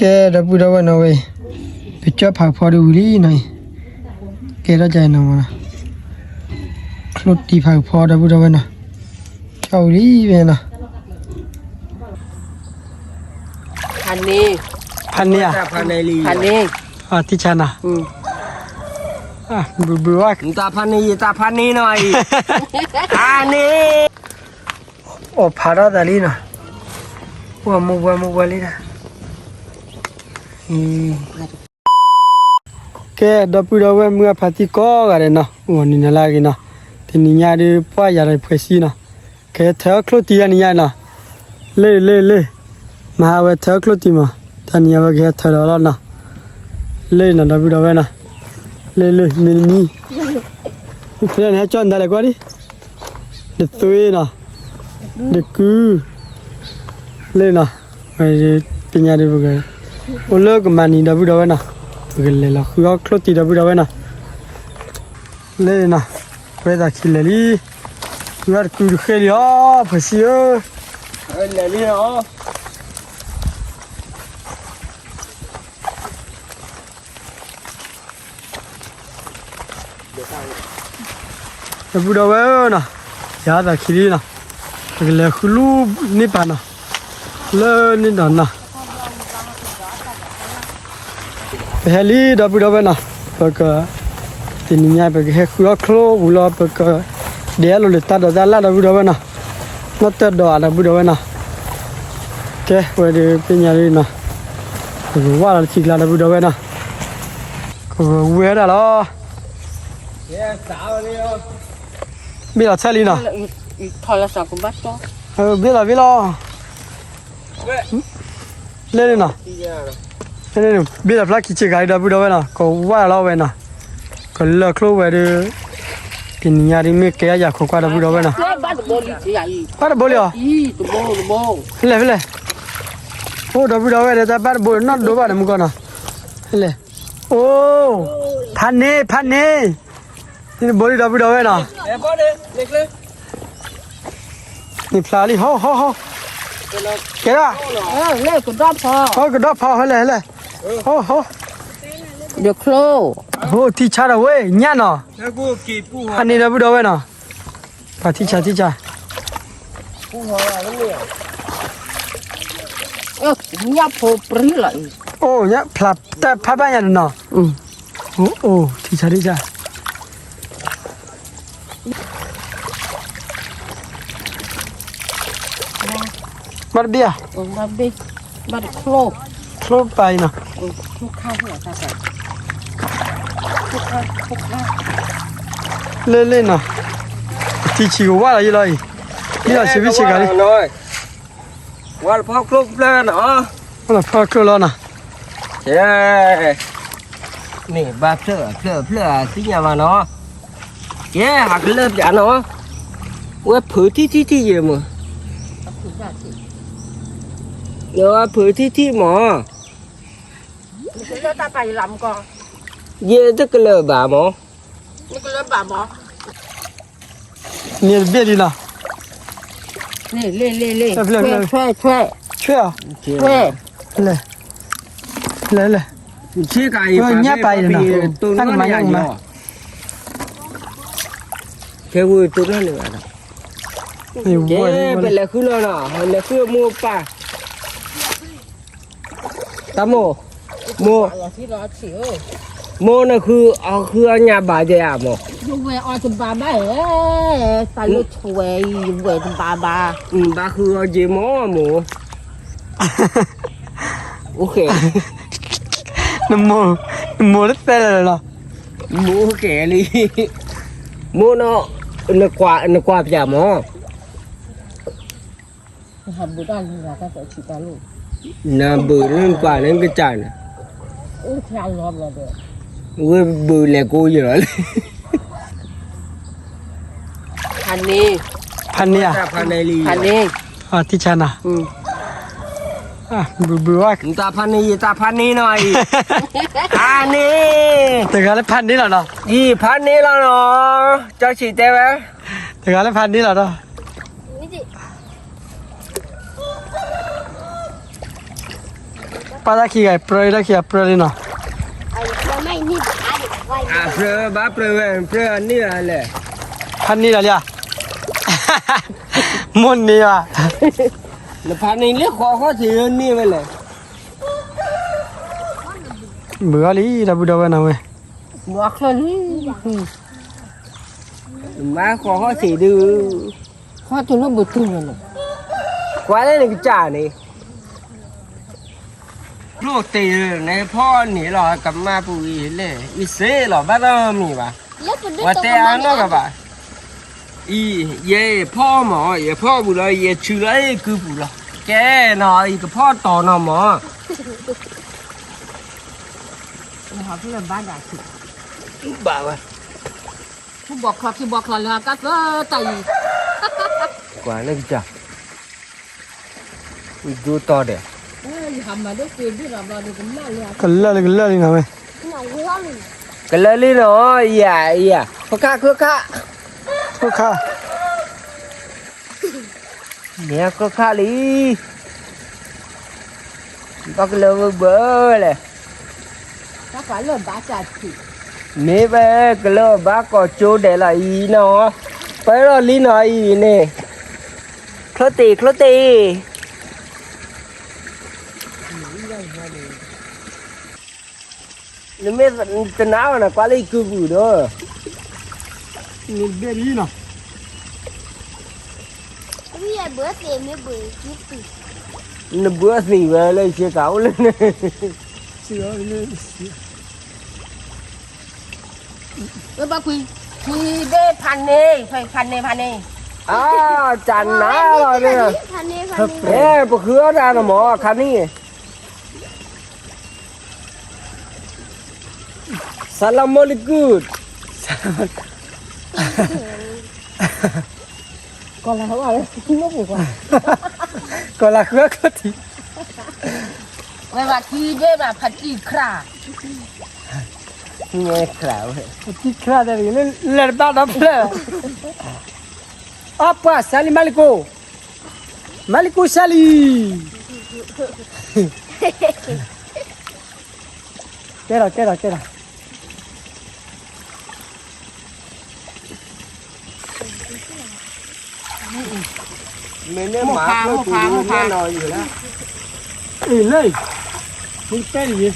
ကဲ ဒီပုၢ်ဒီဝဲၢ်နီၤဝဲအံၤ, ပကၠီၣ်ဖးကဖီဒီးဝံၤလံနီၤအံၤ, ကဲထီၣ်ကနီၤမနီၤ, ချိၣ်တံၢ်ဖးကဖီ ဒီပုၢ်ဒီဝဲၢ်နီၤ, ကၠီၣ်ဝံၤလံဝဲနီၤ, ဖးန့ၢ်, ဖးန့ၢ်ဧါ, ဖးန့ၢ်, ထံဆါနီၤ, ဘုဘုဝဲ, တၢ်ဖးန့ၢ်အံၤ, တၢ်ဖးန့ၢ်နီၤအံၤ, ဖးန့ၢ် အိၣ်ဖးထီၣ်သးလံနီၤ, အိၣ်မိၢ်ပှၢ်မိၢ်ပှၢ်လံဒၣ်, ကဲ ဒီပုၢ်ဒီဝဲၢ်မုၢ်အဖါတံၢ်ကိးဂၤဒဲးနီၤ, အိၣ်နံၤနၤလၢအဂ့ၤနီၤ, တနံၤညါဒုးပှၢ်ယၤဒီးဖှဲးဆံနီၤ, ကဟဲထၢချိၣ်တံၢ်တနံၤညါနီၤ, လ့ၢ်လ့ၢ်လ့ၢ်, မဟါဝဲထၢချိၣ်တံၢ်မး, တနံၤညါဝဲကဟဲထၢဒီးလီၤနီၤ, လ့ၢ်နီၤ ဒီပုၢ်ဒီဝဲၢ်နီၤ, လ့ၢ်လ့ၢ် မ့ၢ်တမံၤ ဖဲန့ၣ်ဟဲကၠီၣ်နၤလဲၤကွၢ်ဒံး, ဒသွ့နီၤ, ဒကု, လ့ၢ်နီၤ, ပညါဒုးပက, အိၣ်လၢကမၤနံၤ ဒီပုၢ်ဒီဝဲၢ်နီၤ, ပကလဲၤလီၤဃုအီၣ်ချိၣ်တံၢ် ဒီပုၢ်ဒီဝဲၢ်နီၤ, လ့ၢ်နီၤ, ဝဲသးခံလဲၤလံ, ဃုအီၣ်တကုတဃ့လံအီၤ ဖှဲးဆံဧၢ, လဲၤလံနီၤ. ဒီပုၢ်ဒီဝဲၢ်နီၤ, ယၤသးခံလံနီၤ, ပကလဲၤဃုလူၢ်န့ၢ်ပာ်နီၤ, လၢန့ၣ်ဒီးနီၤ, ပဟဲလံ ဒီပုၢ်ဒီဝဲၢ်နီၤ, ပက, တနံၤညါပကဟဲဃုအီၣ်ချိၣ်ဝံၤလီၤ ပက, ဒဲးအလိၤလၢတၢ်ဒိးတၢ်လၢ် ဒီပုၢ်ဒီဝဲၢ်နီၤ, နီၢ်တၢၢ်ဒိးဧါ ဒီပုၢ်ဒီဝဲၢ်နီၤ, ကဲဝဲဒုးပညါဒုးနီၤ, ပကဝၢ်လီၤတထံကျါ ဒီပုၢ်ဒီဝဲၢ်နီၤ, ကဝဲဒၣ်လီၤ. ဘ့ၣ်လီၤဆဲးလံနီၤ, ဘ့ၣ်လီၤဘ့ၣ်လီၤ, လၢန့ၣ်နီၤ, ဘ့ၣ်လီၤဖျါခံဆ့ကၤလံ ဒီပုၢ်ဒီဝဲၢ်နီၤ, ကဝၢ်လီၤဝဲနီၤ, ကလၢချိၣ်ဝဲဒုး, တနံၤညါဒုးမ့ၢ်ကဲအယၤခိးကွၢ် ဒီပုၢ်ဒီဝဲၢ်နီၤ, ဘၣ်တဘိလံအီၤ, ဖဲလဲၣ်ဖဲလဲၣ်, အိၣ် ဒီပုၢ်ဒီဝဲၢ်ဒီး တၢ်ဘၣ်တဘိနီၢ်ဒိဘၣ်ဒီးမူကီၢ်နီၤ, ဖဲလဲၣ်, အိၣ်, ဖးန့ၢ်ဖးန့ၢ်, န့ၣ်တဘိလံ ဒီပုၢ်ဒီဝဲၢ်နီၤ, န့ၣ်ဖျါလံ ဟီၣ်ဟီၣ်ဟီၣ်, ကဲဒၣ်, ကဒီၣ်ဖီ ဖဲလဲၣ်ဖဲလဲၣ်, ဟီၣ်ဟီၣ်, ယချိၣ်, ဟိၣ်ထံဆါဒီးဝဲညၣ်နီၤ, ဖးန့ၢ် ဒီပုၢ်ဒီဝဲၢ်နီၤ, ပှၤထံဆါထံဆါ, ညၣ်ဖိပြံလီၤအံၤ, အိၣ်ညၣ်ဖျါတၢ်ဖးဘၣ်ညါနီၤ, အိၣ်အိၣ်ထံဆါထံဆါ ဘၣ်တဘ့ၣ်ဧါ, ချိၣ်ပာ်အံၤနီၤ, လ့ၢ်လ့ၢ်နီၤ, ထံဆံးကဝၢ်လီၤယလီၤအံၤ, ဘ့ၣ်လီၤဆံးဘ့ၣ်ဆံးကၤလံ, ဝဲလီၤဖီချိၣ်ဖျၢၣ်နီၤ, ဝဲလီၤဖီချိၣ်လီၤနီၤ, ကဲ, မ့ၢ်ဘၣ်ဖျၢၣ်ဖျၢၣ်ဖျၢၣ်သ့ၣ်ညါဘၣ်နီၤ, ကဲ ဟးကလၢပၠးနီၤ, ဝဲဖုးထံထံထံယဲၢ်မး, ဝဲဖုးထံထံမး, ယဲတကလၢၤဘၣ်မး, န့ၣ်တဘ့ၣ်လံနီၤ, ဆွဲအီၤ, လဲၤ, လဲၤလဲၤ, ညၣ်ပာ်အံၤနီၤ, တၢ်ကမၤညၣ်ကမၤ, ကဲဝဲတိၢ်နီၢ်န့ၣ်ဘၣ်, ကဲပလဲၤဃုလီၤနီၤ, လဲၤဃုမိၢ်ပၢ် တၢ်မိၢ်, မိၢ်, မိၢ်နဃု, အီၤဃုအီၣ်ညၣ်ဘၣ်ဒဲးဧါမိၢ်, ယဝဲၢ်အီၤတဘၣ်ဘၣ်ဧၢ, တၢ်လၢဆွဲအံၤ ယဝဲၢ်တဘၣ်ဘၣ်, ဘၣ်ဃုအီၤက့ၤမိၢ်မိၢ်, အိၣ်ဃဲ, နမိၢ်, နမိၢ်လၢတဲလၢာ်လီၤ, မိၢ်အိၣ်ဃဲလံ, မိၢ်နီၤ, နကွၢ်ပၠးမိၢ် နဘုးလၢနကွၢ်လၢနကစၢ်န့ၣ်, ဝဲဘုးလဲၤကိးယၤလီၤလံ, ဖးန့ၢ်, ဖးန့ၢ်ဧါ, ဖးန့ၢ်, ထံဆါနီၤ, ဘုးဘုးဝဲ, တၢ်ဖးန့ၢ်အံၤ, တၢ်ဖးန့ၢ်နီၤအံၤ, ဖးန့ၢ်, တဂၤလၢဖးန့ၢ်လီၤနီၤ, အံၤဖးန့ၢ်လီၤနီၤ, ကၠီဆံးတဲဝဲ, တဂၤလၢဖးန့ၢ်လီၤနီၤ တ ပၢ်တၢ်ခံဂၤ ပြၢတၢ်ခံဂၤပြၢလံနီၤ. အပြၢဘၣ်ပြၢဝဲ ပြၢအန့ၢ်ဘၣ်လဲၣ်. ဖးန့ၢ်လီၤလံဧါ. မိၢ်န့ၢ်ဘၣ်. နဖးန့ၢ်လၢဃီဃီထံးန့ၢ်ဝဲလဲၣ်. ဘုးအီၤလံ ဒီပုၢ်ဒီဝဲၢ်နီၤဝဲ. မၤဃီဃီထံးဒုး ဃီထံးလၢဘုးထံးဝဲလဲၣ်. ကွၢ်လၢနကစၢ်န့ၣ် ကျိၣ်တ့ၢ်န့ၣ် ဖီန့ၣ်လီၤ ကမၣ်ပူၤအံၤလဲၣ် အံၤစ့လီၤ ဘၣ်တမ့ၢ်ဘၣ်. ဝဲတဲအါနီၢ်ကဘၣ်. အံၤ ယဲဖီမး ယဖီပူၤလီၤ ယဆူလီၤကုပူၤလီၤ ကဲနီၤ ယကဖီတီၤနီၤမး. ဘၣ်ဝဲ ဘီချီခံဘီချီလၢအကါသၢတၢ်အံၤ ကွၢ်လၢကစၢ် ဒိၣ်တီၤဒဲး ကလၢာ်လံ ကလၢာ်လံနီၤဝဲ. ကလၢာ်လံနီၤ ယၤ ယၤ ဖိခါ ခိခါ ခိခါ မ့ၢ်ခိခါလံ ဘၣ်ကလၢာ်ဝဲဘၣ်လဲၣ်. မ့ၢ်ဝဲကလၢာ်ဘၣ်ကီၢ်ကၠိဒဲးလီၤအံၤနီၤ ပၢၢ်ထီၣ်လံနီၤအံၤန့ၣ် ချိတ့ၢ် ချိတ့ၢ် နမ့ၢ်တနာ်ဘၣ်န့ၣ် ကွၢ်လၢယကုပူၤဒီး နဘၣ်လံနီၤ နဘၣ်သ့ၣ်ဝဲလၢယဆ့ကၤအိၣ်လၢန့ၣ် ဘၣ်ကွံာ် ကွံာ်ဘ့ၣ်ဖးန့ၢ် ဖးန့ၢ် ဖးန့ၢ် အါ တၢ်နါလီၤန့ၣ် ပဃုအီၣ်တၢ်နီၤမး ခါန့ၣ် Assalamualaikum. ကီၢ်လၤဃုအီၣ်လၢ ကီၢ်လၤဃုအီၣ်ချီထံး ဝဲဘၣ်ထံဒ့ဘၣ်ဖးတံၢ်ခရၣ် ဖးတံၢ်ခရၣ်တဲ လဲၤတဘၣ်ဒီဖျၢၣ် အပှၤစၢ်လံ မၤလံကိၢ် မၤလံကိၢ်စၢ်လံ ကဲဒီး ကဲဒီး ကဲဒီး မ့ၢ်န့ၣ်မၤဖိတူၢ်န့ၣ်လီၤယိာ်လၢ အ့ၣ်လၢ မ့ၢ်တဲလံ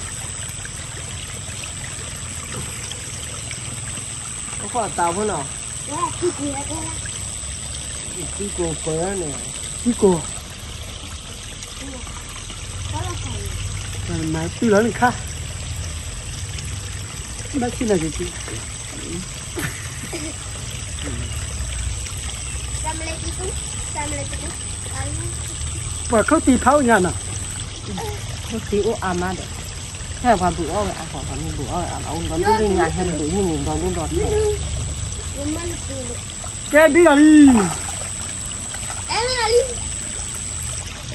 အဃိတၢ်ဖိနီၤ သံကိၢ်ပၢန့ၣ် သံကိၢ် မၤတုၤလီၤနခါ ဘၣ်ဆံၣ်နီၤက့ၤ ပှၤခိၣ်သံဖးအိၣ်ညါနီၤ ခိၣ်သံအိၣ်အါမးဒီး ဟဲပှၤဘုးအီၣ်ဝဲအါ ပှၤမ့ၢ်ဘုးအီၣ်ဝဲအါ အအိၣ်ဒီဒူၣ်လၢညါဟဲဘုးဟံၣ်န့ၣ် ဒီဒူၣ်ဒီထၢ ကဲဘံလီၤလံ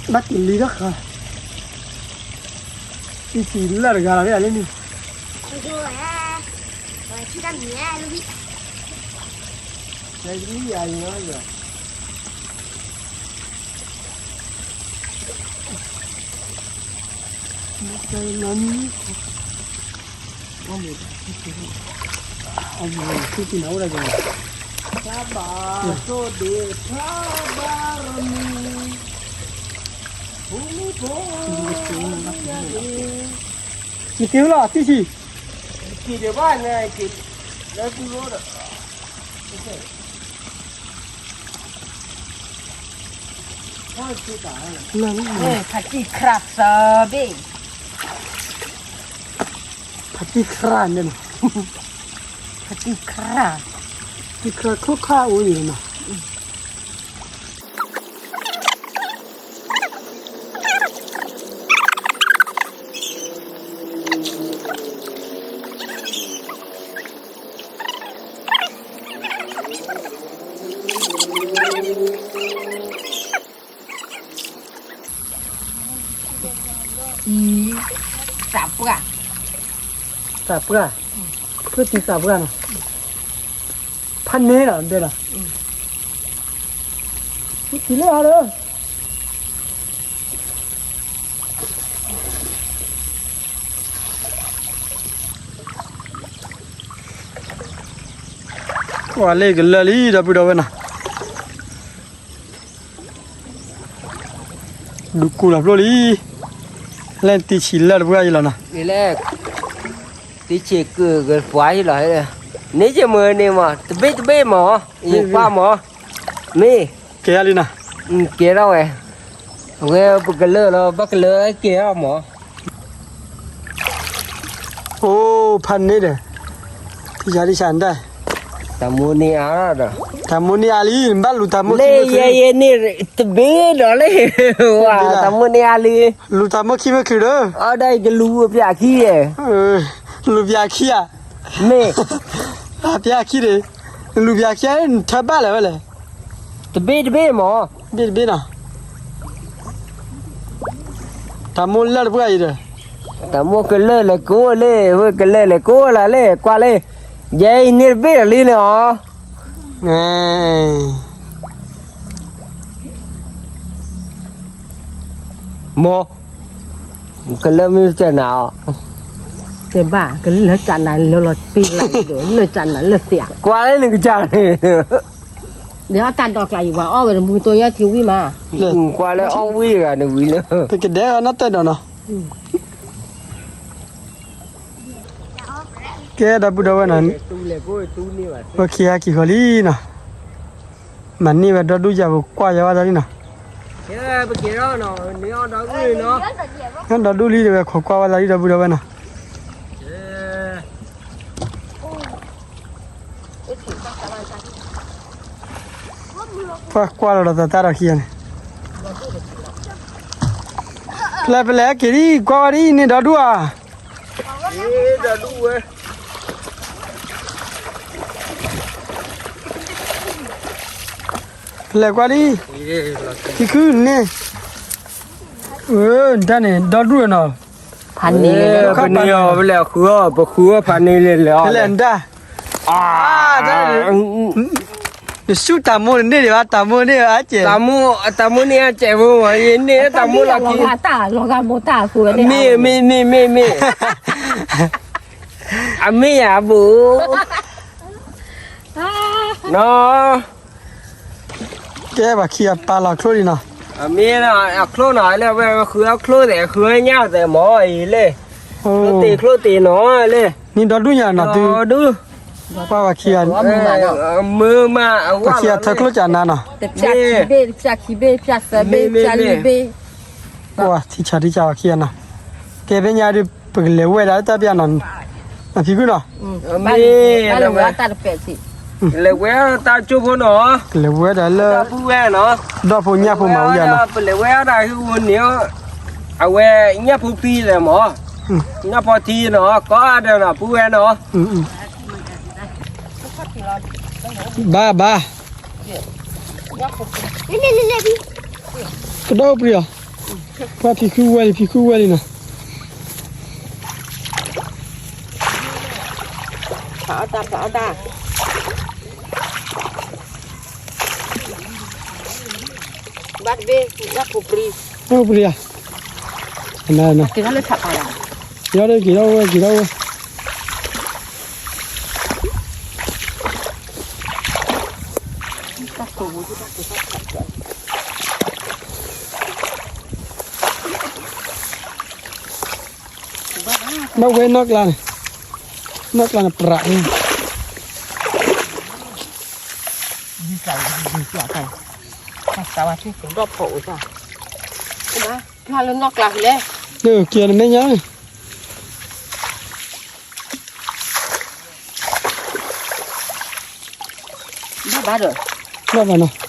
ဘၣ်တလံတခါ တံၢ်ဆံးလၢတဂၤလီၤ လၢန့ၣ် နက့ၤလီၤ တံၢ်ဆံး က့ၤဒံးဘၣ်န့ၣ် က့ၤလၢသူၣ်လိဒီး ဖါတံၢ်ခရၣ်သၢဘ့ၣ် ဖါတံၢ်ခရၣ်န့ၣ် ဖါတံၢ်ခရၣ် တံၢ်ခရၣ်ခိၣ်ခၣ်အိၣ်န့ၣ်နီၤ အံၤ သးပှၢ် သးပှၢ် ဖုတံၤသးပှၢ်နီၤ ဖးန့ၢ်လီၤ ဒဲလီၤ ဖုတံၤလၢဟီလၢ တံၤ ကွၢ်လၢကလၢာ်လံ ဒီပုၢ်ဒီဝဲၢ်နီၤ, ဒုးကူၣ်လီၤဖျိလံ, လဲၤတံဆံးလၢာ်တပှၢ်အံၤလီၤနီၤ, လဲၤ တံဆံးကုၢ်ကပှၢ်အံၤလီၤ, န့ၣ်ယမုၢ်န့ၣ်မး တဘ့ၣ်တဘ့ၣ်မး, ယကွၢ်မး, မ့ၢ် ကဲလံနီၤ, ကဲထီၣ်ဝဲ, အဝဲပကလၢာ်လီၤ ဘၣ်ကလၢာ်ကဲထီၣ်မး. အိၣ်ဖးန့ၣ်ဒီး, ထံဆးထံဆးဒၣ်, တၢ်မိၣ်န့ၢ်အါဒီး, တၢ်မိၣ်န့ၢ်အါလံ နဘၣ်လူၤတၢ်မိၣ်ခံမုၢ်ခံ, ယဲယဲန့ၣ်, တဘ့ၣ်ဒီးလံ, ဝါ တၢ်မိၣ်န့ၢ်အါလံ, လူၤတၢ်မိၣ်ခံမုၢ်ခံဒီး, အီဒၣ်အံၤကလူၤပျၢ်ခံယဲ, လူၤပျၢ်ခံဧါ, မ့ၢ် ပျၢ်ခံဒီး, လူၤပျၢ်ခံ နထၢဘၣ်လၢၤဝဲလဲၣ်, တဘ့ၣ်တဘ့ၣ်မး, တဘ့ၣ်တဘ့ၣ်နီၤ, တၢ်မိၣ်လၢာ်တပှၢ်အံၤဒီး, တၢ်မိၣ်ကလၢာ်လဲၤကိးလၢ, ဝဲကလၢာ်လဲၤကိးလၢ်လၢ ကွၢ်လၢ, ယဲအံၤန့ၣ်တဘ့ၣ်လီၤလံန့ၣ်အီၤ, မ့ၢ် ကလၢာ်မ့ၢ်ကနၤအီၤ, ကဘၣ်ကလၢာ်ကနၤလၢလီၤတ့လၢ်ဒီး လၢာ်ကနၤလၢာ်သ့, ကွၢ်လၢနကစၢ်န့ၣ်, ဒီးတၢ်ဒိးကျါအံၤ ပှၤအီၣ်ဝဲတမူတိယါထံဝံၤမး, ကွၢ်လၢအီၣ်ဝံၤဂၤနဝံၤလၢ, ပကဒဲနီၢ်တၢ်ဒိးနီၤ, ကဲဒီပုၢ်ဒီဝဲၢ်နီၤ, ဝဲခံဂၤက့ၤဃီလံနီၤ, မၤန့ၢ်ဝဲဒီဒူၣ်ယၤ ပကွၢ်ယၤဝဲသးလံနီၤ, ဒီဒူၣ်လံဒီး ဝဲခိးကွၢ်ဝဲသးလံ ဒီပုၢ်ဒီဝဲၢ်နီၤ, ကွၢ်ကွၢ်လီၤဒီးသတးဒီးခံဂၤန့ၣ်, ဖဲလဲၣ်ဖဲလဲၣ်က့ၤဒံကွၢ်ဝဲဒံန့ၣ် ဒီဒူၣ်ဧါ ဖဲလဲၣ်ကွၢ်လံ, ဖံခုန့ၣ်, တၢ်န့ၣ် ဒီဒူၣ်နီၤ, ဖးန့ၣ်, ဖဲလဲၣ်ဃုအီၤ ပဃုအီၤဖးန့ၣ်လဲၣ်လဲၣ်, ဖဲလဲၣ်တၢ်, နဆူၣ်တၢ်မိၣ်န့ၣ်ဒံးဘၣ် တၢ်မိၣ်န့ၣ်အကဲ, တၢ်မိၣ်န့ၣ်အကဲဖိမး ယန့ၢ်တၢ်မိၣ်လီၤက့, မ့ၢ်မ့ၢ်မ့ၢ်မ့ၢ်မ့ၢ်, အမ့ၢ်ယၤဘိၣ် နီၤ, ကဲပှၤခံဂၤပာ်လီၤချိၣ်လံနီၤ, အမ့ၢ်အချိၣ်နီၤ လၢဝဲဃုအချိၣ်သဲး ဃုညၣ်သဲးမ့ၢ်အံၤလဲၣ်, ချိၣ်တ့ၢ်ချိၣ်တ့ၢ်နီၤလဲၣ်, နံၤဒီဒူၣ်ညါနီၤ တုၤ, ပှၤခံဂၤ, မ့ၢ်မးအဝဲခံဂၤထၢချိၣ်ကနၤနီၤ, တဖျၢၣ်ခံဘ့ၣ် တဖျၢၣ်ခံဘ့ၣ် တဖျၢၣ်သၢဘ့ၣ် တဖျၢၣ်လွံၢ်ဘ့ၣ် ပှၤထံဆးထံဆးပှၤခံဂၤနီၤ, ကဲဖဲညါဒုး ပကလဲၤဝဲဒၣ်လၢတၢ်ပျၢ်နီၤ, အဖံကုၢ်နီၤ, ဘၣ်လဲၤဝဲတၢ်တပဲာ်စ့ၢ်, လဲၤဝဲတၢ်ကၠိဖိနီၤ, ကလဲၤဝဲဒၣ်လၢ ပုၢ်ဝဲၢ်နီၤ, ဒီဖိညၣ်ဖိမၤဝံၤယၤနီၤ, ပလဲၤဝဲဒၣ်ဟံၣ်ဝူန့ၣ်, အဝဲညၣ်ဖိသံလဲၣ်မး, ညၣ်ဖိသံနီၤ ကိးဂၤဒဲးနီၤ ပုၢ်ဝဲၢ်နီၤ, ဘၣ်ဘၣ်, ကဒီအိၣ်ပှံၤအီၤ, ပှၤဖံးခုဝဲလံ ဖံးခုဝဲလံနီၤ, ဖးအီၣ်တၢ် ဖးအီၣ်တၢ်, ဘၣ်တဘ့ၣ် ညၣ်ဖိပြံ, ညၣ်ဖိပြံဧါ, က့ၤထီၣ်လၢဆးပၤလီၤ, က့ၤထီၣ်လၢ က့ၤထီၣ်ဝဲ က့ၤထီၣ်ဝဲ ဘၣ်ဝဲနီၢ်ကျါန့ၣ်, နီၢ်ကျါန့ၣ်ပြး, ဒ်ကျါ, ဒ်ကျါ, တၢ်ဝဲထံကဒီၣ်ဖိအိၣ်တၢ်, ဖျါလၢနီၢ်ကျါဖဲလဲၣ်, ကဲနမဲာ်ညါန့ၣ်, ဘၣ်ဘၣ်ဒီး, ဘၣ်ဘၣ်နီၤ.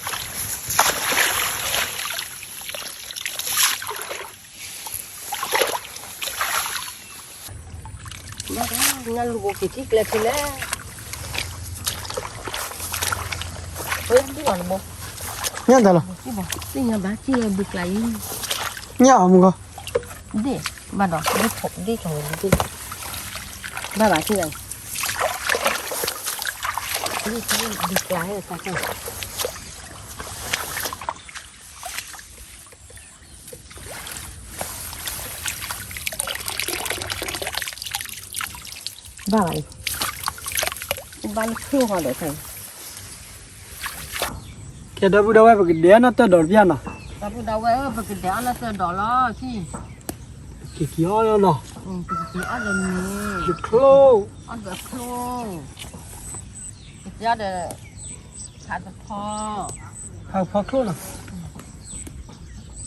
ညၣ်လူၤဘိက့ၤထံၣ်ကျဲဖဲလဲၣ်, ညၣ်တၢ်လီၤ, သ့ၣ်ညါဘၣ်ထံၣ်လၢဘုကျါအံၤ, ညၣ်အီၤမူကီ, ဒ့ၣ်, ဘၣ်ဒီး ဒ့ၣ်ဖိ ဒ့ၣ်ကီၤဝဲ ဒ့ၣ်, ဘၣ်ဘၣ်ထံၣ်လၢ, ဒ့ၣ်ဘုကျါဟဲတၢ် ဘၣ်ဘၣ်အံၤ, ဘၣ်လၢချိၣ်ဃီဒီးခဲအံၤ, ဒီပုၢ်ဒီဝဲၢ် ပကဒဲးအနီၢ်တၢၢ်ဒီးတပျၢ်နီၤ. ဒီပုၢ်ဒီဝဲၢ်ဧၢ, ပကဒဲးအီၣ်နီၢ်တၢၢ်ဒီးလီၤ ဆံၣ်. က့ၤက့ၤအီၣ်လီၤနီၤ. ပကက့ၤအီၣ်ဒီးမ့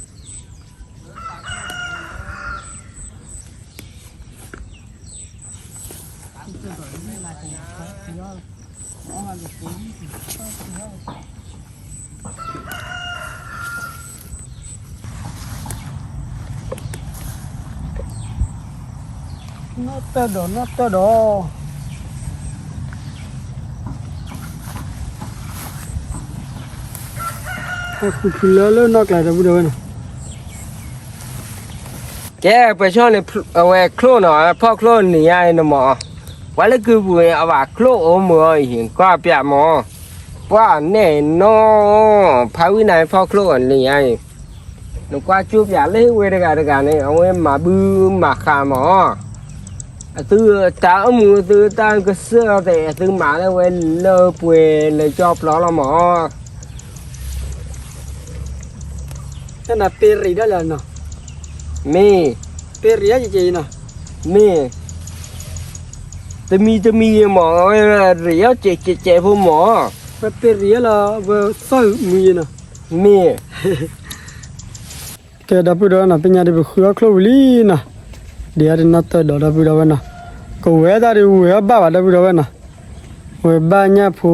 ၤ, ဒီးချိၣ်, အီၣ်ဒီးချိၣ်, ကက့ၤအီၣ်ဒီး ဖးကဖီ, ဖးကဖီချိၣ်နီၤ. နီၢ်တၢၢ်ဒီး နီၢ်တၢၢ်ဒီး, ဃုဖုလၢလၢနီၢ်ကျါ ဒီပုၢ်ဒီဝဲၢ်နီၤ. ကဲ ပှဲၤဆီန့ၣ် အဝဲချိၣ်နီၤ, ဖီၣ်ချိၣ်န့ၣ်ယါအံၤနမး, ပှၤလၢကုပူၤအဘၣ်ချိၣ်အိၣ်မုာ်အီၤအံၤ ကွၢ်ပျးမး, ပှၤန့ၣ်နီၤ, ဖးဝံနၤဖီၣ်ချိၣ်န့ၣ်ယါအံၤ, နကွၢ်ကၠိပျးလၢဟ့ၣ်ဝဲတဂၤတဂၤန့ၣ် အဝဲမၤဘုမၤဃးမး. အသုတၢ်အိၣ်မူသုတၢ်ကစၢၢ်သ့ၣ် အသုမၤလၢဝဲလၢပှဲၤလၢကၠီပျီလီၤမး. တနၤပ့ၤရံးဒၣ်လဲာ်နီၤ. မ့ၢ်, ပ့ၤရံးဒၣ်ကဲကဲအံၤနီၤ. မ့ၢ်, တမံၤတမံၤမး အဝဲရံးဒၣ်ကဲကဲကဲဖိမး. ဝဲပ့ၤရံးလီၤ ဝဲစီၣ်မံၤနီၤ. မ့ၢ် ကဲ ဒီပုၢ်ဒီဝဲၢ်နီၤ, ပညါဒ်ပဃုအီၣ်ချိၣ်ဝံၤလံနီၤ, ဒ်အံၤတနီၢ်တၢၢ်ဒီး ဒီပုၢ်ဒီဝဲၢ်နီၤ, ကဝဲၤတၢ်ဒ်ဝဲၤအီၣ်ဘၣ်ဘၣ် ဒီပုၢ်ဒီဝဲၢ်နီၤ, ဝဲၤဘၣ်ညၣ်ဖိ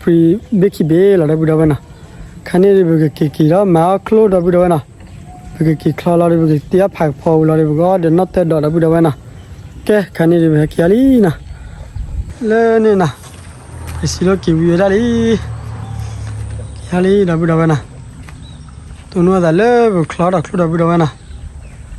ဖှံဘ့ၣ်ခံဘ့ၣ်လီၤ ဒီပုၢ်ဒီဝဲၢ်နီၤ, ခါန့ၣ်ဒ်ပကက့ၤက့ၤဒီးမၤအီၣ်ချိၣ် ဒီပုၢ်ဒီဝဲၢ်နီၤ, ပကက့ၤချီလီၤဒီး ပကတ့အီၣ်ဖးကဖီဝံၤလီၤဒီး ပကအီၣ်ဒီးနီၢ်တၢၢ်ဒီး ဒီပုၢ်ဒီဝဲၢ်နီၤ, ကဲ ခါန့ၣ်ဒ်ပဟဲက့ၤအီၤလံနီၤ, လၢန့ၣ်နီၤ ပစံးလီၤက့ၤဝံၤဝဲဒၣ်လံ, က့ၤလံ ဒီပုၢ်ဒီဝဲၢ်နီ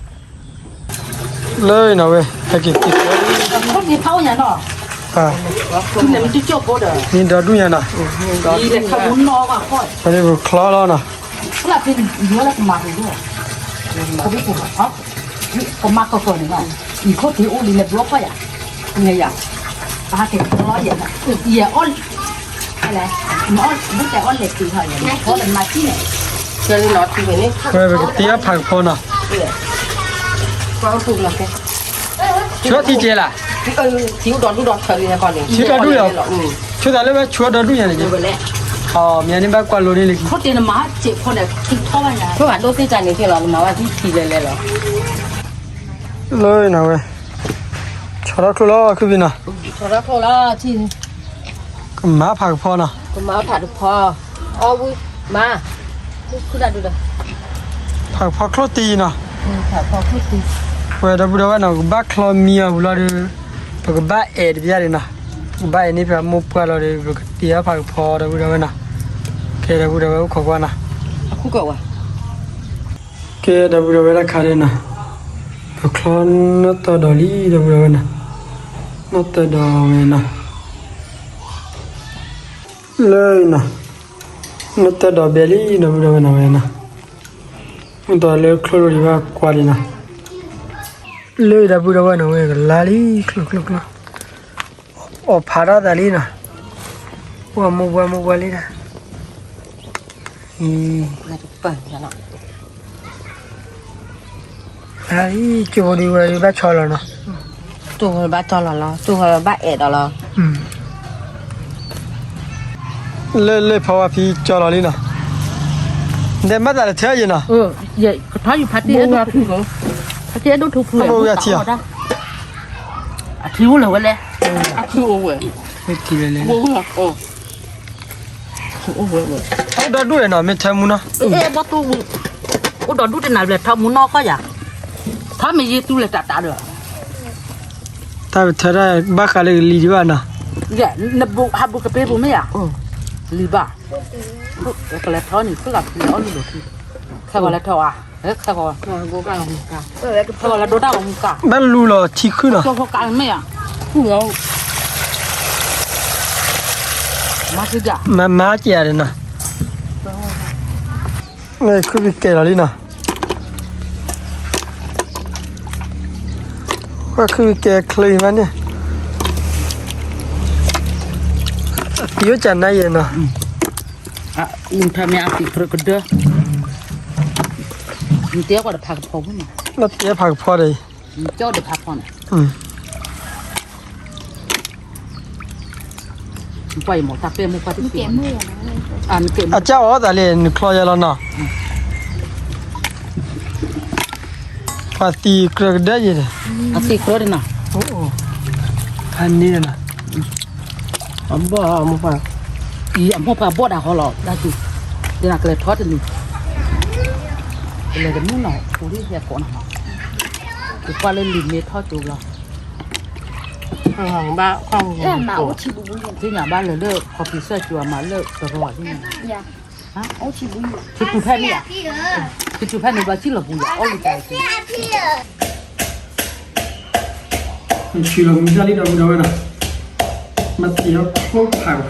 ၤ, တိၢ်နီၣ်အသးလၢပချီဒီးချိၣ် ဒီပုၢ်ဒီဝဲၢ်နီၤ, လၢနီၤဝဲ ဟဲက့ၤက့ၤ မ့ၢ်ဒီဒူၣ်ညါနီၤ, ပချီလီၤနီၤ, ကမၤကီၢ်ကီၢ်န့ၣ်, အံၤခိၣ်တ့ၢ်အိၣ်လံလၢဘျီဖီၣ်ယၤ, ယၤ, ပဟးက့ၤကီလီၤယဲ, ယဲအီၣ်, အလဲၣ်, မ့ၢ်အီၣ်ဘူၣ်တဲအီၣ်လဲၤတုၤဟီယဲ, ဝဲပကတ့အီၣ်ဖးကဖီနီၤ, ဆူထံကဲလၢ, ဆူဒီဒူၣ်လီၤ, ဆိသးလၢဝဲဆူဒီဒူၣ်ညါန့ၣ်, မ့ၢ်န့ၣ်ဘၣ်ကွၢ်လိန့ၣ်လံ, လၢနီၤဝဲ, ဆီထီၣ်ချိၣ်လီၤ ခုဘံနီၤ, ကမၤဖးကဖီနီၤ, ကမၤဖးကဖီ, အီၣ်ဝံၤမၤ, ဖးကဖီချိၣ်တံၢ်နီၤ, ဝဲဒီပုၢ်ဒီဝဲၢ်နီၤ ပကဘၣ်ချီမံအီၤဝံၤလီၤဒီး, ပကဘၣ်အဲၣ်တဘျီဒံးနီၤ, ပကဘၣ်အဲၣ်န့ၢ်ပှၤမိၢ်ပှၢ်လီၤဒီး ပကတ့အီၣ်ဖးကဖီ ဒီပုၢ်ဒီဝဲၢ်နီၤ, ကဲဒီပုၢ်ဒီဝဲၢ်အိၣ်ခိးကွၢ်နီၤ, ကဲဒီပုၢ်ဒီဝဲၢ်တၢ်ခါဒ်နီၤ, ပချီနီၢ်တၢၢ်ဒီးလံ ဒီပုၢ်ဒီဝဲၢ်နီၤ, နီၢ်တၢၢ်ဒီးဝဲနီၤ, လၢနီၤ, နီၢ်တၢၢ်ဒီးဘဲလံ ဒီပုၢ်ဒီဝဲၢ်နီၤဝဲနီၤ, မ့ၢ်တီလၢချိၣ်လိၤဒံးဘၣ်ကွၢ်ဒံးနီၤ, လၢဒီပုၢ်ဒီဝဲၢ်နီၤဝဲကလါလံ ချိၣ်ချိၣ်ချိၣ်, အီၣ်ဖးထီၣ်သးလံနီၤ, ပှၤမိၢ်ပှၢ်မိၢ်ပှၢ်လံတၢ်, လါလံ ကၠိဖိဒံးဝဲဒံးဘၣ်ဆီလီၤနီၤ, ကၠိဖိဘၣ်ဆီလီၤလီၤ ကၠိဖိဘၣ်အဲၣ်ဒီးလီၤ, လၢလၢဖီဝါဖံကၠီလီၤလံနီၤ, ဒီးမၤသးလၢထဲအံၤနီၤ, ကထီယူၤဖးတံၢ်အဲၣ်ဒိၣ်ထူဖု, ဖးတံၢ်အဲၣ်ဒိၣ်ထူဖု, အထံအိၣ်လၢၤဝဲလဲၣ်, အထံအိၣ်ဝဲ, အိၣ်ဝဲ, အိၣ်ဒီဒူၣ်နီၤ မ့ၢ်ထဲမူနီၤ, အိၣ်ဒီဒူၣ်တနၤဘျဲၣ် ထီမူနီၢ်ကီၢ်ယၤ, ထီမ့ၢ်ယ့ၢ်တူၢ်လဲၤတၢ်တၢ်ဒီး, တၢ်ပထဲဒၣ်ဘၣ်ဃးလၢကလံၤဒံးဘၣ်နီၤ, နဟးဘူးကပ့ၤပူၤမ့ၢ်ဧါ, လံၤဘၣ်, ကလဲၤထီန့ၣ် ဖုလီၤဖံးအီၣ်လုၢ်လိာ်ခံ, ခဲဂီၤလဲၤထီဧါ, ခဲဂီၤ, ခဲဂီၤလဲၤဒိတၢ်ဂီၤမူကၣ်, ဘၣ်လူလီၤထံခုနီၤ, မ့ၢ်ဧါ, မၤစ့ၢ်ကီးနီၤ, မ့ၢ်ခုဘံကဲလီၤလံနီၤ, ဝဲခုဘံကဲချ့မးန့ၣ်, အပံၤအိၣ်ကနါယဲနီၤ, နထမ့ၢ်အသံးကြၢးကဒၢ, နတဲကွၢ်ဒီးဖးကဖီမ့ၢ်နီၤ, နတဲဖးကဖီဒီး, ကၠီဒီးဖးကဖီန့ၣ်, ကွၢ်ယမိၢ်တၢ်ပဲာ်မိၢ်ပှၢ်တက့ၢ်, အကၢ်အီၤသးလံ နချီယဲလီၤနီၤ, ပှၤသံးကြၢးကဒၢယဲၢ်ဒီး, အသံးကြၢးဒီးနီၤ, ဖးန့ၢ်ဒီးနီၤ, အဘီၣ်အမိၢ်ပှၢ်, အမိၢ်ပှၢ်ဘီၣ်ဒၣ်ဃီလီၤ ဒၣ်က့ၤ, ဒ်နၤကလဲၤထီၣ်တနံၤ, ကလဲၤတမုၢ်နီၤ ပူၤလံဟဲကိးနၤနီၤ, ကကွၢ်လၢလံာ်မ့ၢ်ထီၣ်ကၠိဘျီ, သ့ၣ်ညါဘၣ်လၢလၢ ခီဖံးစၢၣ်ကၠိအမၤလၢတရီသ့ၣ်ညါ, ထံတူၢ်ဖဲန့ၣ်, ထံတူၢ်ဖဲန့ၣ်ဘၣ်စံၣ်လီၤပူၤယၤ အီၣ်လံတၢ်က့ၤ ဆံးလီၤမုၢ်တၢ်လံဒီပုၢ်ဒီဝဲၢ်နီၤ, မၤသံးအီၤခိၣ်ဖးကဖီ,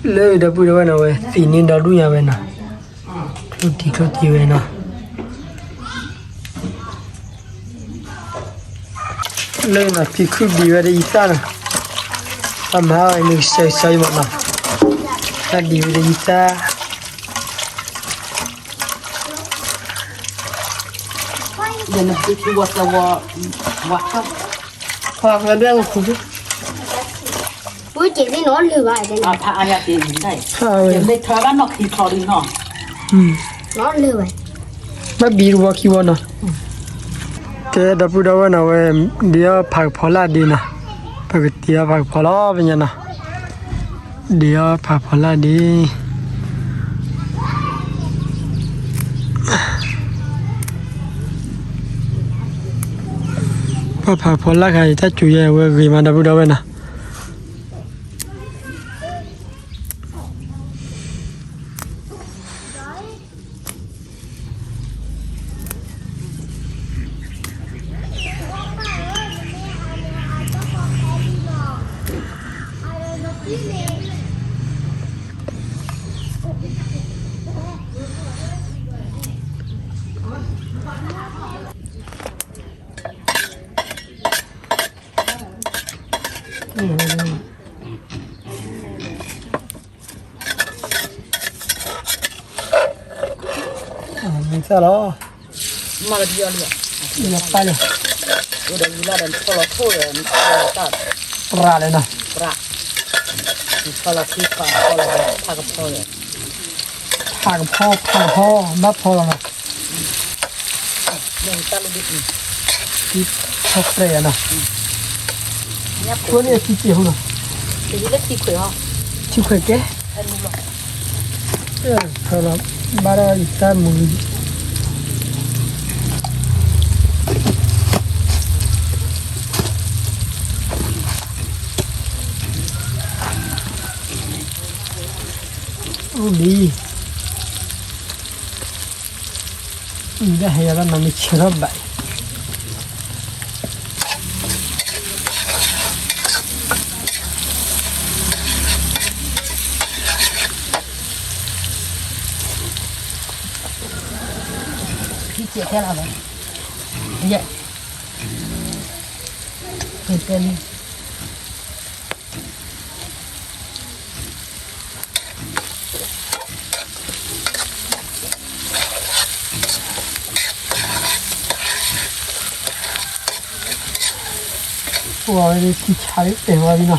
လၢဒီပုၢ်ဒီဝဲၢ်နီၤ ဝဲသံးန့ၢ်ဒီဒူၣ်ညါဝဲနီၤ, ချိၣ်တံၢ်ချိၣ်တံၢ်ဝဲနီၤ, လၢနီၤ ဖံခုၣ်ဒံးဝဲဒၣ်ယသၣ်နီၤ, အမၤဝဲန့ၣ်ကစၢ်ကစၢ်အံၤမးနီၤ, တၢ်ဒံးဝဲဒၣ်ယသၣ် ယနဖံဖံဝီသဝီ, ဝါထီၣ်, ခွါခွါဘျဲၣ်ဝီခူ, ပူက့ၤသ့ၣ်နီၤလၢၤဘၣ်, ဖးအါယၤတ့ၢ်, ယမ့ၢ်ထီဘၣ်နီၢ်ခံထီဒ်နီၤ, နီၤလၢၤဘၣ်, ဘၣ်ဘံတဝီခံဝီနီၤ, ကဲဒီပုၢ်ဒီဝဲၢ်နီၤ ဝဲဒ့အီၣ်ဖးကဖီလၢဒ့နီၤ, ပကတ့အီၣ်ဖးကဖီလီၤ ပညါနီၤ, ဒ့အီၣ်ဖးကဖီလၢဒ့ ပှၤဖးကဖီလၢ်ခါအံၤ တၢ်စူၤယဲဝဲဂ့ၤမးဒီပုၢ်ဒီဝဲၢ်နီၤ, မံသၣ်လီၤ, မၤကဒံအီၤလံ, ယပၢ်လီၤ, ဒီးယူၤလၢဒီးဖီလီၤခိၣ်ဒီး, ရၣ်လဲၣ်နီၤ, ရၣ်, ဖီလီၤခံဖီလီၤ, ဖးကဖီလီၤ, ဖးကဖီ ဖးကဖီ, ဘၣ်ဖီလီၤနီၤ, ဖီပြဲၢ်နီၤ, ကျိန့ၣ်ထံစ့ၢ်ဟူနီၤ, ထံခွဲးကဲ, ဖီလီၤ, ဘၣ်ဒီးယတၢ်မူ အိၣ်လံ, အံၤဒၣ်ဟဲယၤဘၣ်နီၤ မ့ၢ်ဆၢထီၣ်ဘၣ်အံၤ, ခံစဲးထဲလီၤဝဲ, ယဲ, တဲလံ. ပှၤဝဲဒၣ်ထံဆါလံ တဲဝဲဒၣ်နီၤ.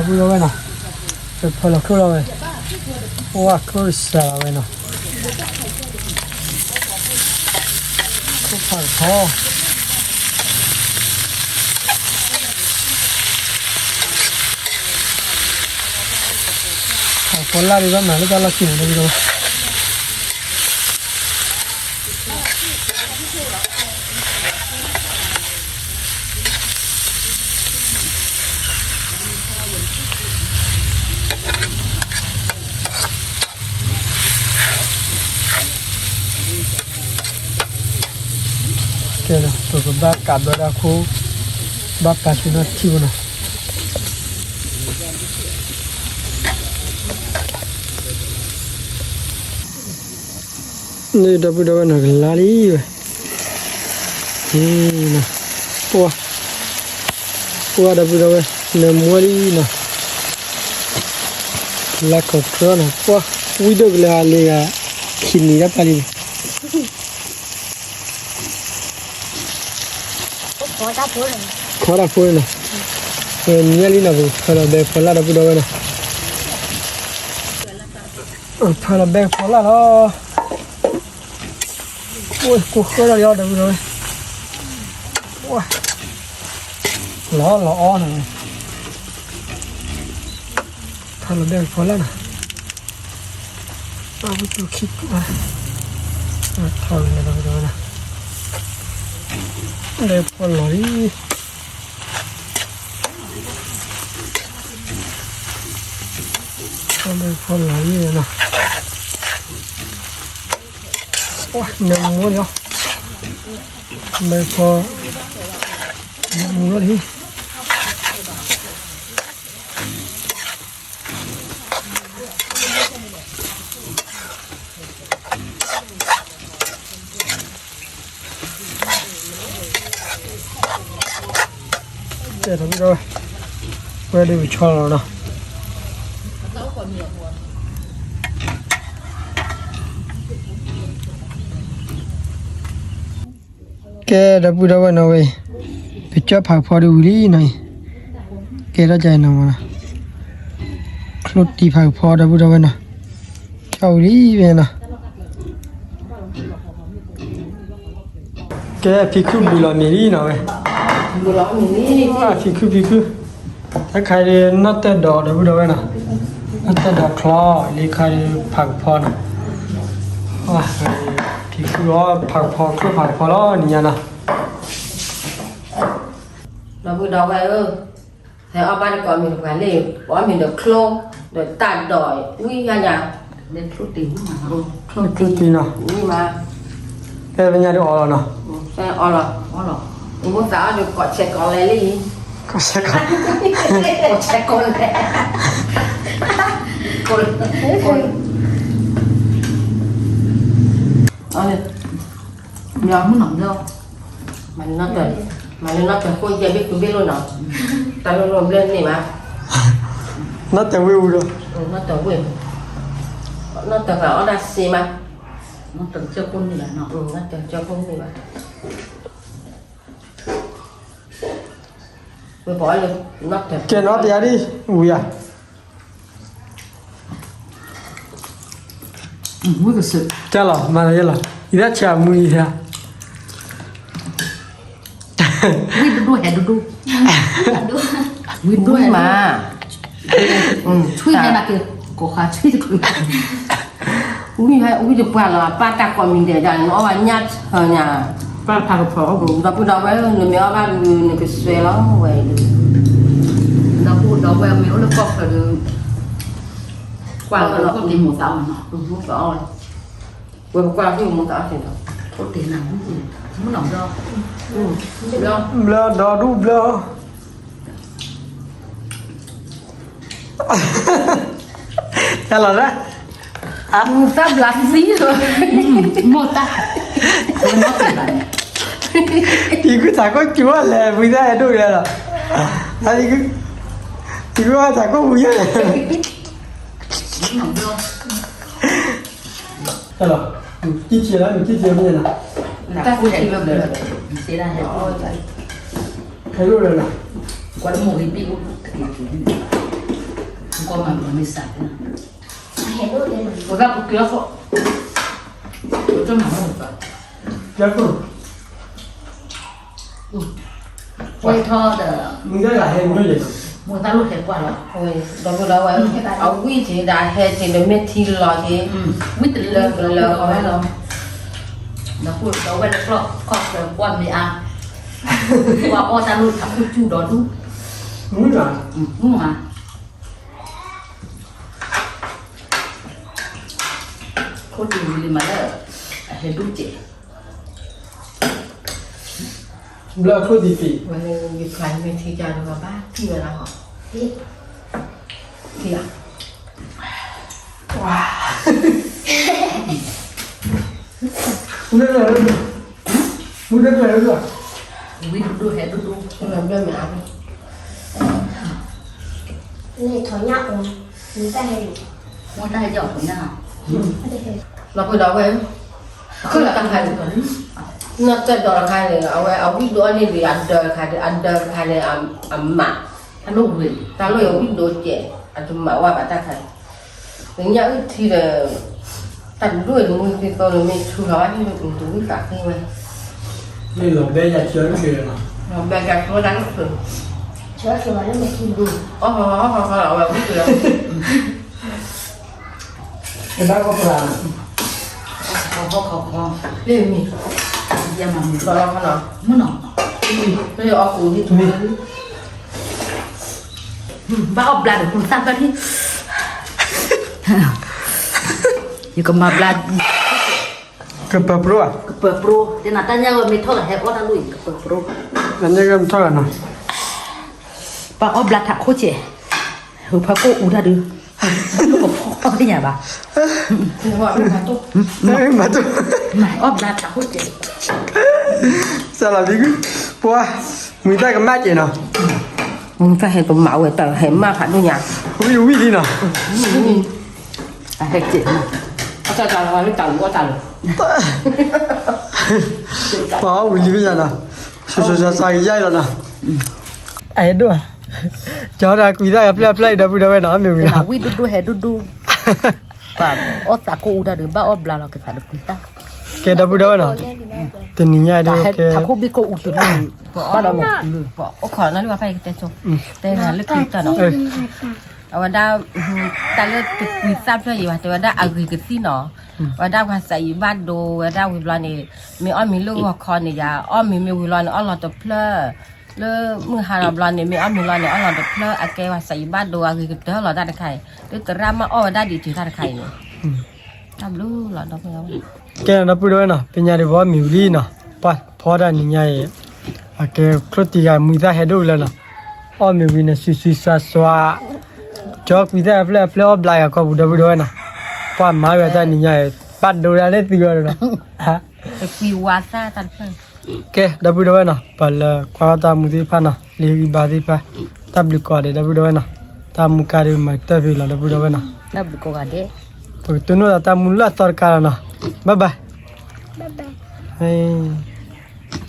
ပဝဲနီၤ, ပဖီလီၤချိၣ်လီၤဝဲ, ပဝဲချိၣ်စၢ်လီၤဝဲနီၤ, ဖီလီၤထီၣ်, ဖီလီၤလံ ဘၣ်မၤလၢတၢ်လီၢ်ခံန့ၣ် တဝံၤလီၤ. ဘၣ်ကးဘၢဒီးခိၣ်, ဘၣ်ပာ်ဆူနီၢ်ထံဖိနီၤ. န့ၣ်ဒီပုၢ်ဒီဝဲၢ်နီၤ ကလါလံဝဲ, ပှၤ, ပှၤဒီပုၢ်ဒီဝဲၢ် နမွဲလံနီၤ, လါခီၣ်ချၢနီၤ ပှၤ, ဝံဒိၣ်ကလၢၤလံဂၤ, ခံနံၤတၢ်ပာ်လံ ဖီတၢ်ဖိနီၤ, မ့ၢ်လံနီၤ ပကဖၢလီၤဘဲဖီလာ်ဒီပုၢ်ဒီဝဲၢ်နီၤ, ဖၢလီၤဘဲဖီလာ်လီၤ, ကိၢ်ဃၢလီၤလံဒီပုၢ်ဒီဝဲၢ်, လီၤလီၤအီနီၤ, ဖၢလီၤဘဲဖီလာ်နီၤ. အဝဲတူၢ်ခံကူၣ်ဘၣ်, ထီၣ်ဝဲလၢဒီပုၢ်ဒီဝဲၢ်နီၤ, ဘဲဖီလီၤလံ, ဘဲဖီလီၤလံနီၤ, နမူလီၤ, ဘဲဖီ, နမူလီၤလံ. ကဲ ဒီပုၢ်ဒီဝဲၢ်, ဝဲဒၣ်ပဆီလီၤနီၤ. ကဲ ဒီပုၢ်ဒီဝဲၢ်နီၤဝဲအံၤ, ပကၠီၣ်ဖးကဖီဒ်ဝံၤလံနီၤအံၤ, ကဲထီၣ်ကၢနီၤမးနီၤ, ချိၣ်တံၢ်ဖးကဖီဒီပုၢ်ဒီဝဲၢ်နီၤ, ကၠီၣ်ဝံၤလံဖဲနီၤ. ကဲ ဖံခုၣ်ဘုလီၤမံၤလံနီၤဝဲ, ဖံခုၣ်ဖံခုၣ်, တၢ်ခါဒ်နီၣ်တၢၢ်ဒီးဒီပုၢ်ဒီဝဲၢ်နီၤ, နီၣ်တၢၢ်ဒီးချီ, လၢခါဒ်ဖးကဖီနီၤ, ဖံခုၣ်အီၣ်ဖးကဖီ ချိၣ်ဖးကဖီလီၤ နံၤညါနီၤ. ဒီပုၢ်ဒီဝဲၢ်ဧၢ, ဟဲအီၣ်ဘၣ်တကိးမံၤတပှၤလံ, အီၣ်မံၤဒီးချိၣ်, ဒီးတၢ်ဒီးဝံၤညါညါ, ချိၣ်တံၢ်နီၤ, ဝံၤမး, ဖဲဖဲညါဒ်အီလီၤနီၤ, ဖဲအီလီၤ, မိၢ်သးအီၣ်ဒီးကိးဆဲးကိးလဲလံ, ကိးဆဲးကိး, ကိးဆဲးကိးလဲ, ကိးလဲ, မ့ၢ်မုၢ်နီၤဘျီ, မၤလၢနီၣ်တၢၢ်, မၤလၢနီၣ်တၢၢ်ဃိယဲၢ်ဘ့ၣ်ဃုဘ့ၣ်လိာ်နီၤ, တၢ်လိၣ်လိာ်ဘျၢန့ၣ်ဘၣ်, နီၣ်တၢၢ်ဝ့ၢ်အူဒီး, နီၣ်တၢၢ်ဝ့ၢ်, နီၣ်တၢၢ်ဃာ်အီၣ်ဒၣ်စ့မး, နီၣ်တၢၢ်ကၠီၣ်ကိၢ်န့ၣ်ဘၣ်, နီၣ်တၢၢ်ကၠီၣ်ကိၢ်န့ၣ်ဘၣ်, ဝဲပအီၣ်လၢ, ကဲနီၣ်တယါဒ်, ဝံၤဧါ ဝံကစၢၢ်, ကလီၤ မၤလၢယလီၤ, ယဒၣ်ဆၢမုၢ်ယဟဲ, ဝံတဒိၣ်ဟဲဒိၣ်ဒိၣ်, ဝံဒိၣ်မး, ထွံၣ်ဟဲနၤက့ၤ, ကိးဃာ်ထွံၣ်တချုး, ဝံဟဲဝံတပှၢ်လီၤ, ပၢ်တၢ်ကိးမံၤဒဲးဒၣ်န့ၣ် အီၣ်ဘၣ်ညၣ်ဆၢညါ, ပၢ်ဖးကဖီ, ဒီပုၢ်ဒီဝဲၢ် နမ့ၢ်အီၣ်ဘၣ်ဒုး နကစွဲလီၤဝဲ, ဒီပုၢ်ဒီဝဲၢ်မ့ၢ်အိၣ်လၢကီၢ်ချၢဒီး ကွၢ်လီၤ မိၢ်သးအီၣ်နီၤ, ဝဲပကွၢ်လီၤမိၢ်သးအီၣ်က့ၤနီၤ, ဘျၢဒီဒူၣ်ဘျၢ, တၢ်လီၤဒၣ်, မိၢ်သးဘျါသံလီၤ, မိၢ်သး, ယကုၢ်သးကိၢ်စူၤလဲၣ် ဝံသးအဲၣ်ဒိၣ်ကလဲၣ်လီၤ, ယကုၢ်သးကိၢ်ပူၤယဲၢ်လဲၣ် ဟဲလီၤ, ကံၣ်ဆံးလီၤ နကံၣ်ဆံးမ့ၢ်နီၤ, တၢ်ကူၣ်ဆံးလီၤ, ဟဲလိၣ်လီၤလီၤ, ကွၢ်လၢမိၢ်ဂ့ၤဘံၣ်အိၣ်, ကွၢ်မၤမၤမ့ၢ်စး, ပဘၣ်ပက့ၤအီၣ်ခိၣ်, ပတမၤမၤမၤ, က့ၤခိၣ် ဝဲထီၣ်ဒီး, မိၢ်သးလိၣ်ဟဲကွၢ်လီၤ, ဒီပုၢ်ဒီဝဲၢ်, အဝံၣ်က့ၤဒီးဟဲက့ၤဒီးမ့ၢ်ထံလီၤက့ၤ, ဝံၣ်တလၢကလၢအီၤဝဲလီၤ, ဒီပုၢ်ဒီဝဲၢ်လၢကျီၢ်ကီၢ်ချၢကွၢ်မ့ၢ်အါ, ကွၢ်အီၣ်တၢ်လိၣ်ထးခိၣ်စူၣ်ဒီဒူၣ်, မုၢ်မး ခိၣ်တံၢ်ဝံၤလံမးလၢ အဟဲဒူၣ်ကဲး, ဘျီခိၣ်သံၣ်သံၣ် ဝဲလၢယဖျါယမဲာ်ထံကၤဒီးဘၣ်ထံၣ်ဝဲဒၣ်ဟီ, ထံၣ်ဧါ, ဝါ, မူတကျဲၤလၢ, မူတကျဲၤလၢ, ဝံဒိၣ်ဒိၣ်ဟဲဒိၣ်ဒိၣ်, ဘျီမ့ၢ်အါ, န့ၣ်ထီၣ်ညၣ်အီၤ, မူတဟဲ, မူတဟဲကီၢ်ထီၣ်ညၣ်, လီၤပှဲၤဒီးဝဲ, ခိၣ်လီၤတၢ်ခါန့ၣ်, နီၢ်ကၢၢ်ဒီးတခါန့ၣ် အဝဲအဝံဒိၣ်အီၤန့ၣ်ဒီး အဒၢတခါ, အဒၢတခါန့ၣ် အမး, တၢ်လိၣ်ဝံ, တၢ်လိၣ်အဝံဒိၣ်ကဲး, အတမၤဝဲဘၣ်တၢ်ခါ, ညၣ်အုၣ်ထံဒီး, တၢ်ဒိၣ်တမုၢ်သံသိန့ၣ် မ့ၢ်ဆူလီၤဘၣ်န့ၣ် တဝံသးဃ့ဝဲ, မ့ၢ်လီၤဘဲယၤဆၢတချုးလီၤ, လီၤဘဲယၤဆၢတၢ်တချုး, ဆၢတချုးလီၤလၢမဲာ်ထံ, အီၣ်ဟီၣ်ဟီၣ်ဟီၣ်လီၤ အဝဲဝံတလီၤ ကဘၣ်ကပၤ, လ့ၣ်မံၤ, ယမၤမံၤလီၤလီၤခီနီၤ, မုၢ်နီၤ, လ့ၣ်အီၣ်ကူးဒ်ထူ, ဘၣ်အီၣ်ဘျါဒီးကူသၣ်ဖျၢၣ်လံ, ယကမၤဘျါ, ကပၢၤပရိ, ကပၢၤပရိ, တဲနၤတၢ်ညၣ်ဂီၤမ့ၢ်ထီၣ်ဂၤဟဲအီၣ်တၢ်လိၣ်အံၤ ကပၢၤပရိ, တၢ်ညၣ်ဂီၤမ့ၢ်ထီၣ်ဂၤနီၤ, ဘၣ်အီၣ်ဘျါထးခိၣ်စဲး, ဟိဖၢကိၣ်အူတၢ်ဒုး, ကဖီသ့ၣ်ညါဘၣ်, မၤတိၢ်, မၤအီၣ်ဘျါထးခိၣ်စဲး, စၢ်လီၤဘံကု, ပှၤ, မုၢ်သၣ်ကမၣ်စဲးနီၤ, မုၢ်သၣ်ဟဲကမၣ်ဝဲတၢ်ဟဲမၣ်ဖးဒိၣ်ညါ, ဝံၣ်ဝံၣ်လံနီၤ, ဟဲစဲး, ပှၤအီၣ်ဝံၤလံဘၣ်ယၤနီၤ, ဆိဆိဆိဆိကယါလီၤနီၤ, အဲၣ်ဒိၣ်, ကၠီဒၣ်ကွံသၣ်ကဖျၢၣ်ဖျၢၣ်အံၤ ဒီပုၢ်ဒီဝဲၢ်နီၤ အမ့ၢ်ဝံၤလီၤ, ဝံၣ်ဒိၣ်ဒိၣ်ဟဲဒိၣ်ဒိၣ်, ပှၤအီၣ်သးကိၣ်အူတၢ်ဒီး ဘၣ်အီၣ်ဘျါလီၤကသးဒီးကွံသၣ်, ကဲဒီပုၢ်ဒီဝဲၢ်နီၤ, တနံၤညါအံၤဒီး, ထးခိၣ်ဘ့ၣ်ကိၣ်အူတၢ်, ပှၤအီၣ်ဒီးမၤ, ပှၤအိၣ်ခိးနီၤလၢပှၤဖဲအံၤကတဲဆိ, တဲနၤလၢခံကတၢၢ်နီၤ, အဝဲဒၣ်, တၢ်လၢတကွံသၣ်ဖျၢၣ်အံၤဘၣ် တဲဝဲဒၣ်အဂ့ၤကသံၣ်နီၤ, ဝဲဒၣ်ပှၤသးအံၤဘၣ်ဒိဝဲဒၣ်ဝံၤဘျီန့ၣ်, မ့ၢ်အီၣ်မ့ၤလၢဂီၤခီန့ၣ်ယၤ အီၣ်မ့ၤမ့ၢ်ဝံၤလီၤန့ၣ် အီၣ်လီၤတဖျၢၣ်, လၢမုၢ်ဟါလီၤဘျီန့ၣ် မ့ၢ်အီၣ်မ့ၤလီၤန့ၣ် အီၣ်လီၤတဖျၢၣ် အကဲပှၤသးအံၤဘၣ်ဒိအဂ့ၤကတၢၢ်လီၤတၢ်တခါအံၤ, လၢသရၣ်မ့ၢ်အီၣ်ဝဲဒၣ်ဒံးတုၤတၢ်တခါအံၤန့ၣ်, တၢ်ဘျုးလီၤဒီပုၢ်ဒီဝဲၢ်, ကဲဒီပုၢ်ဒီဝဲၢ်နီၤ ပညါဒံးပအီၣ်မ့ၤဝံၤလံနီၤ, ပှၤဖီတၢ်နံၤညါအံၤ, အကဲချိၣ်တံၢ်ဂၤမုၢ်သၣ်ဟဲဒိၣ်ဝံၤလီၤနီၤ, အီၣ်မ့ၤဝံၤန့ၣ် စွံစွံစွါစွါ, ကၠီကွံသၣ်ဖျၢၣ်အဖျၢၣ်အီၣ်ဘျါဂၤကီၢ်ပူၤဒီပုၢ်ဒီဝဲၢ်နီၤ, ပှၤမၤဝဲတၢ်နံၤညါအံၤ, ဘၣ်ဒိဒၣ်လၢသုဂီၢ်ဒီးနီၤ ကဲ ဒီပုၢ်ဒီဝဲၢ်နီၤ ပှၤလၢကွၢ်ထီၣ်တၢ်မူသ့ၣ်တဖၣ်နီၤ လၢဂံၢ်ဘါသ့ၣ်တဖၣ်, တၢ်ဘျုးကိးဂၤဒဲး ဒီပုၢ်ဒီဝဲၢ်နီၤ, တၢ်မူကါဒုးမၤကတၢၢ်ဖဲလီၤ ဒီပုၢ်ဒီဝဲၢ်နီၤ, ပကတိၢ်နီၣ်သးတၢ်မူလၢအသီတကါလီၤနီၤ, bye bye.